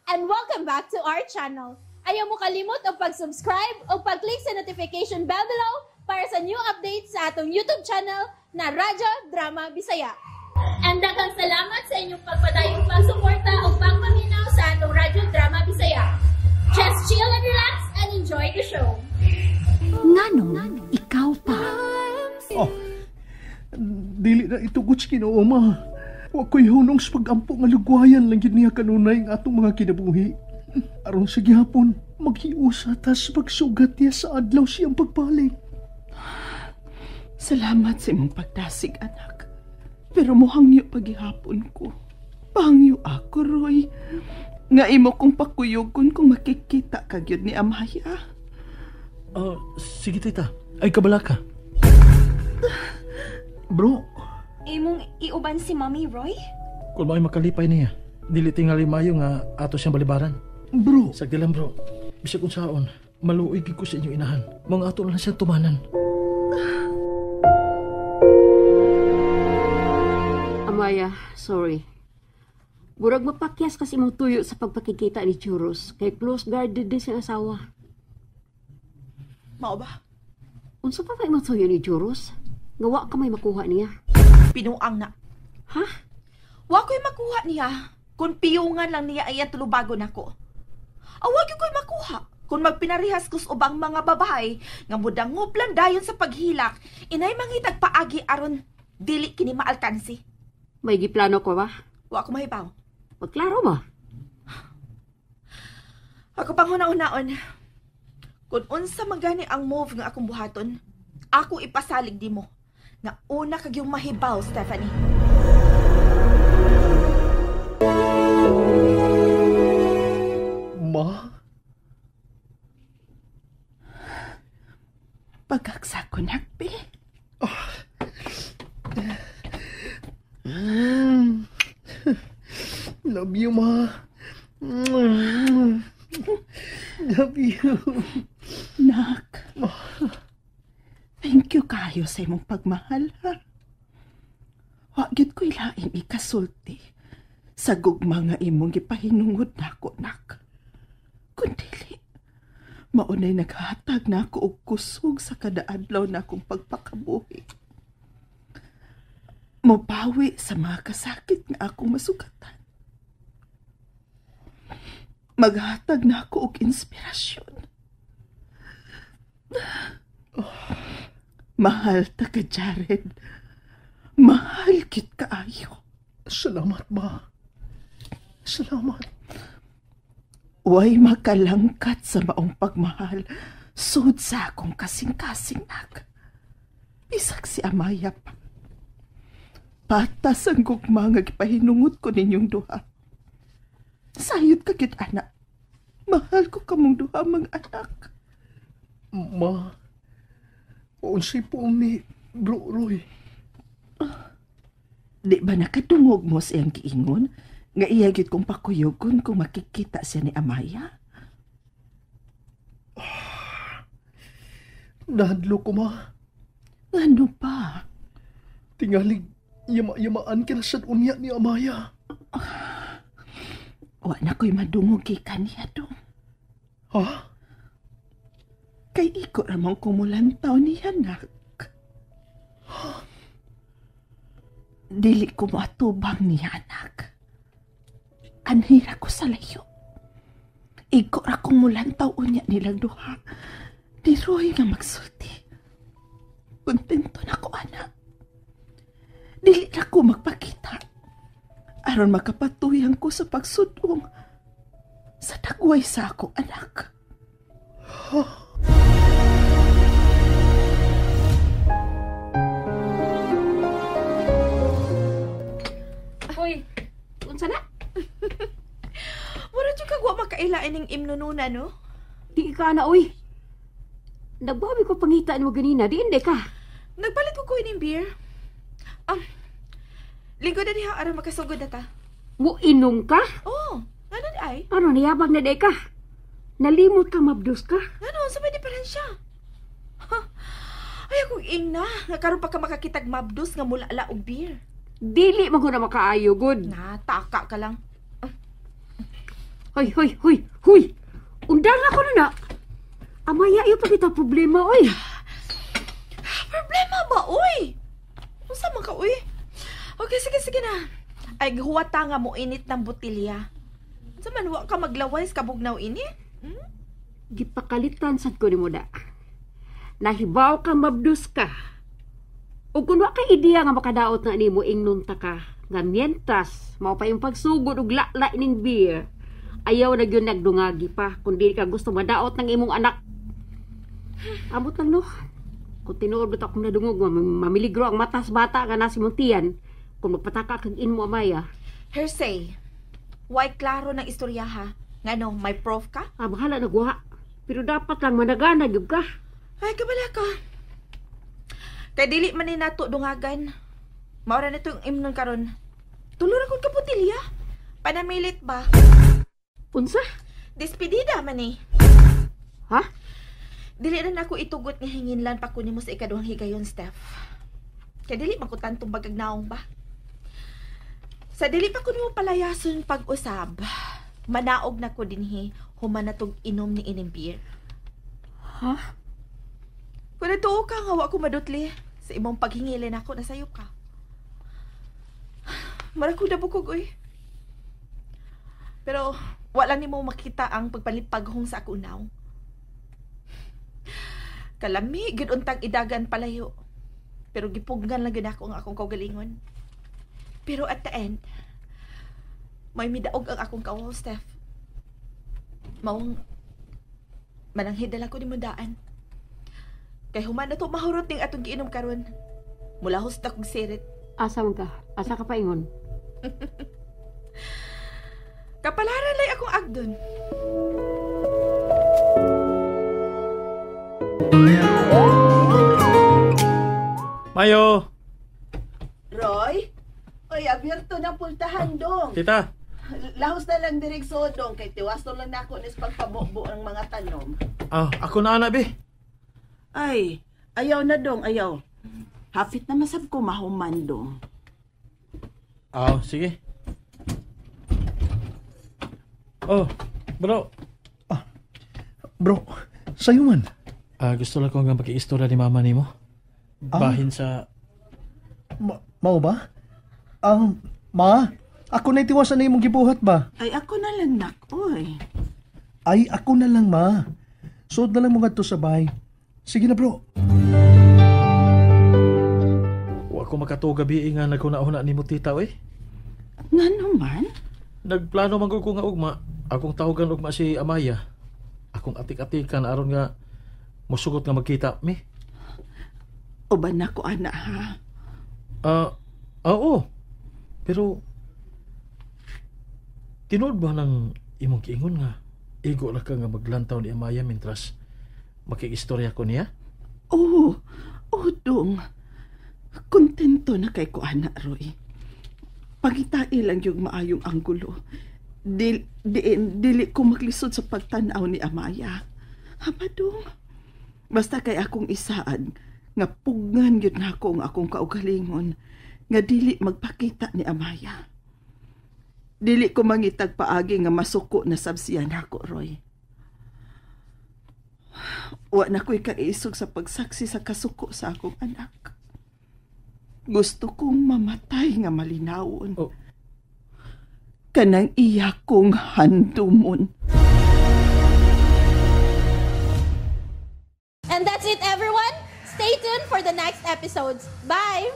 And welcome back to our channel. Ayaw mo kalimot og pag-subscribe o pag-click sa notification bell below para sa new updates sa atong YouTube channel na Radyo Drama Bisaya. And daghang salamat sa inyong pagpadayong pagsuporta o pagpaminaw sa atong Radyo Drama Bisaya. Just chill and relax and enjoy the show. Nganong ikaw pa? Oh, dili na itugot sa Ginoo, ma. Wa ko'y hunong sa pag-ampo nga lugwayan lang gyud niya kanunay ang atong mga kinabuhi. Aron sa gihapon, maghiusa ta sa pagsugat niya sa adlaw siyang pagbalik. Salamat sa imong pagdasig, anak. Pero mohangyo paghihapon ko. Pangyo ako, Roy. Nga imo kong pakuyugon kung makikita ka gyud ni Amaya. Sige, tita. Ay, kabala ka. Bro, Imong iuban si Mommy, Roy? Kung mao'y makalipay niya, dili tingali mayo nga ato siyang balibaran. Bro. Sagdi lang, bro. Bisag unsaon, maluoy gyud ko sa inyong inahan. Mga ato lang siyang tumanan. Amaya, sorry. Murag mapakyas kasi imong tuyo sa pagpakikita ni Churros. Kay close guarded din siyang asawa. Mao ba? Unsa pa ba imong tuyo ni Churros? Nga wa ka may makuha niya. Pinuang na. Ha? Wa ko'y makuha niya. Kung piyungan lang niya ay ang tulubago nako. Awa gyud ko'y makuha. Kung magpinarihas kus ubang mga babae nga mudangop lang dayon sa paghilak, inay mangitag paagi aron dili kini maalkansi. May giplano ko ba? Wa ko mahibaw. Magklaro ba? Ako pang huna-hunaon. Kung unsa man gani ang move nga akong buhaton, ako ipasalig di mo. Nga una kag yung mahibaw, Stephanie. Ma? Pagkaksa ko, nakbi. Oh. Love you, Ma. Love you. Nak. Thank you kayo sa imong pagmahal, ha? Wa gyud ko'y laing ikasulti sa gugma nga imong gipahinungod nako, nak. Kun dili, maunay naghatag na ako og kusog sa kada adlaw na akong pagpakabuhi. Mobawi sa mga kasakit nga akong masugatan. Maghatag na ako og inspirasyon. Mahal ta ka, Jared. Mahal kit kaayo. Salamat, ma. Salamat. Way makalangkat sa maong pagmahal. Sud sa akong kasing-kasing, nak. Bisag si Amaya pa. Patas ang gugma nga gipahinungod ko ninyong duha. Sayod ka gid, anak. Mahal ko kamong duha, mga anak. Ma, unsay puong ni Bro Roy? Di ba nakadungog mo siyang giingon nga iya gyud kong pakuyogon kung makikita siya ni Amaya? Nahadlo ko, ma. Ngano pa? Tingalig, yama-yamaan ka na sad unya ni Amaya. Wa na ko'y madungog kay kaniya dong. Ha? Kay iko ramang kumulantaw niya, nak. Dili ko maatubang niya, anak. Anhira ko sa layo. Iko ra kong mulantaw unya nilang duha. Di Roy nga magsulti. Kontento na ko, anak. Dili ra ko magpakita. Aron makapatuyan ko sa pagsudong sa dagway sa ako, anak. Hoy, unsa na? Mura jud kag wa makaila ining imnununa, no? Di ka na, oy. Nagbawi ko pangitaan mo ganina, di hindi ka. Nagpalit ko ining beer. Lingkod na diha aron makasugod na ta. Mo inom ka? Oo, ngano di ay? Ano niyabag na di ka? Nalimot ka, mabdos ka? Ngano, sa may diferensya? Ha? Ay, akong ingna. Nga karon pa ka makakitag mabdos nga mulala og beer. Dili man ko na makaayo, good. Nataka ka lang. Hoy, hoy, hoy, hoy! Undang na ko na. Amaya, iyo pa kita problema, oy. Problema ba, uy? Unsa man ka, uy? Okay, sige, sige na. Ay, huwata nga mo init ng botilya. Unsa man, wa ka maglaway sa kabugnaw ini? Hmm? Gipakalitan sad ko nimo da. Nahibaw ka mabdus ka. Ug kun wa kay ideya nga makadaot na nimo ingnon ta ka nga mientras mao pa yung pagsugod og lala ining beer. Ayaw na gyud nagdungagi pa kun dili ka gusto madaot ng imong anak. Amot lang no. Kung tinuod ba akong nadungog, mamiligro ang matas bata nga nasi mong tiyan kung magpataka kag inmo Amaya. Hearsay. Why klaro ng istorya ha? Ngano, may proof ka? Ah, bahala na guha. Pero dapat lang managana gyud ka. Ay, kabala ka. Kay dili man ni nato dungagan. Maura na itong imnon karon. Tulo ra kog kaputilya. Panamilit ba? Unsa? Despedida man ni. Ha? Dili na nako itugot nga hinginlan pa ko nimo sa ikaduhang higayon, Steph. Kay dili man ko tantong bagagnaong ba. Sa dili pa ko nimo palayason pag-usab, manaog na ko dinhi human na tog inom ni ining beer. Ha? Kung natuo ka nga wa ko madutli sa imong paghingilin ako na sayo ka. Mara ko nabukog oy. Pero wala nimo makita ang pagpalipaghong sa ako now. Kalami gid untang idagan palayo. Pero gipuggan lang gyud ako ang akong kaugalingon. Pero at the end, may midaog ang akong kawaw, Steph. Maong mananghid na lang ko nimo daan. Kay human na to mahurot ning atong giinom karon. Mulahos ta kog sirit. Asa man ka? Asa ka paingon? Kapalaran lay akong agdon. Mayo! Roy? Oy, abierto ng pultahan dong. Tita! Lahos na lang direkso dong kay tiwaso lang nako nis pagpabubo ang mga tanom. Ah, ako na ana be. Ay, ayaw na dong, ayaw. Hapit na masab ko mahuman dong. Ah, sige. Oh, bro. Ah, bro, sayo man. Ah, gusto lang ko nga maki-istorya ni mama nimo. Bahin sa mao ba? Ma, ako na itiwasan na imong gibuhat ba? Ay, ako na lang, nak, oy. Ay, ako na lang, ma. Suod na lang mo ngadto sa bahay. Sige na, bro. Wa ko makatuo gabi nga naghuna-huna nimo tita, oy. Ngano man? Nagplano man ko nga ugma. Akong tawagan ugma si Amaya. Akong atik-atikan aron nga musugot nga magkita mi. Uban na ko, ana, ha? Oo. Pero tinuod ba ng imong kiingon nga igo ra ka nga maglantaw ni Amaya mintras makiistorya ko niya? Oo. Oo, dong. Kontento na kay ko, ana, Roy. Pangitai lang yung maayong anggulo. Dili ko maglisod sa pagtanaw ni Amaya. Haba, dong. Basta kay akong isaad, nga pugnan yun na ako ang akong kaugalingon, nga dili magpakita ni Amaya. Dili ko mangitag paagi nga masuko na sabsiyan ako, Roy. Wa na ko'y kaisog sa pagsaksi sa kasuko sa akong anak. Gusto kong mamatay nga malinawon. Oh. Kanang iya kong handumon. And that's it, everyone. Stay tuned for the next episodes. Bye!